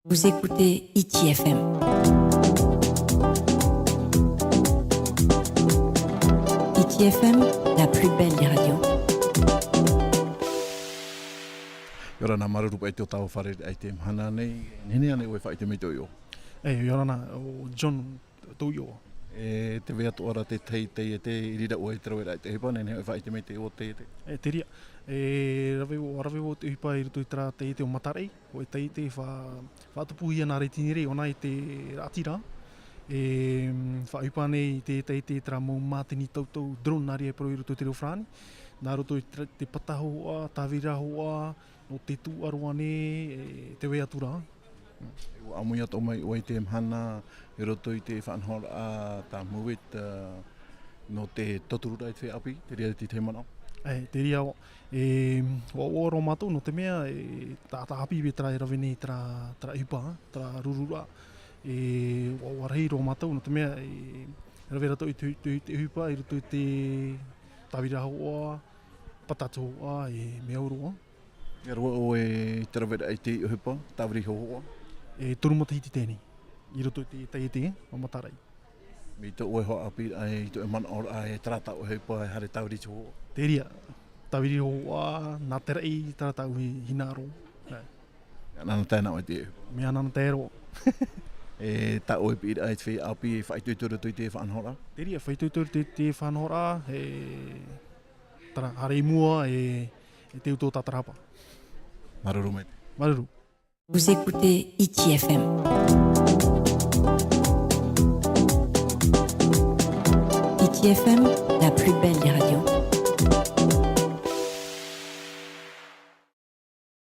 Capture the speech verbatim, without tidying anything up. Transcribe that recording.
Vous écoutez Hiti F M. Hiti F M, la plus belle des radios. ʻIa ora na, māuruuru paʻi i tō tāua fārereiraʻa i teie mahana nei, e nehenehe ānei ʻoe e faʻaʻite mai i tō ʻoe iʻoa? E, ʻia ora na, ʻo John tōʻu iʻoa. E tē vai atoʻa ra te taiete i reira ʻoe i te raveraʻa i te ʻohipa, e nehenehe ʻoe e faʻaʻite mai i te iʻoa o te taiete? E, te reira. E, rave vau, rave vau i te ʻohipa i roto i terā taiete ʻo Mataraʻi, hōʻē taiete fa-, faʻatupuhia nā Reti Nirei ʻōna i te raʻatira. E, faʻaʻohipa nei i te taiete terā mau mātini tautau drone nā reira e parau i roto i te reo farāni. Nā roto i te, te pata hōhoʻa, tāviri hōhoʻa, nō te tūʻaro ānei, e, tē vai atu ra. E, ʻua ʻāmui atoʻa mai ʻoe i teie mahana i roto i te faʻanahoraʻa tā Move It, ā, nō te tautururaʻa i te feiā ʻāpī, te reira te tahi manaʻo? E, te reira, e, ʻua, ʻua ʻoaʻoa roa mātou, nō te mea, e, tā, tā haʻapiʻi paʻi terā e rave nei terā, terā ʻohipa, terā rururaʻa. E, ʻua, ʻua rahi roa mātou, nō te mea, e, rave rātou i te, te, te ʻohipa i roto i te tāviri hōhoʻa, pata hōhoʻa, e mea au roa. ʻIa roaʻa ʻoe i te raveraʻa i te ʻohipa tāviri hōhoʻa? E toru matahiti teie nei, i roto i te taiete, ā, Mataraʻi. Mai tō ʻoe haʻapiʻiraʻa, i tō ʻoe manaʻoraʻa, e terā tāʻu ʻohipa e haere tāviri hōhoʻa? Te reira, tāviri hōhoʻa, nā te raʻi, terā tāʻu hi-, hinaʻaro. E. Mea anaanatae na ʻoe i te ʻohipa? Mea anaanatae roa. E tā ʻoe piʻiraʻa i te feiā ʻāpī, e faʻaitoito i roto i te faʻanahoraʻa? Te reira, faʻaitoito i roto i te faʻanahoraʻa, e Terā, haere i mua, e, e te utu o Tatarapa. Māuruuru maitaʻi. Māuruuru. Vous écoutez Hiti F M. Hiti F M, la plus belle des radios.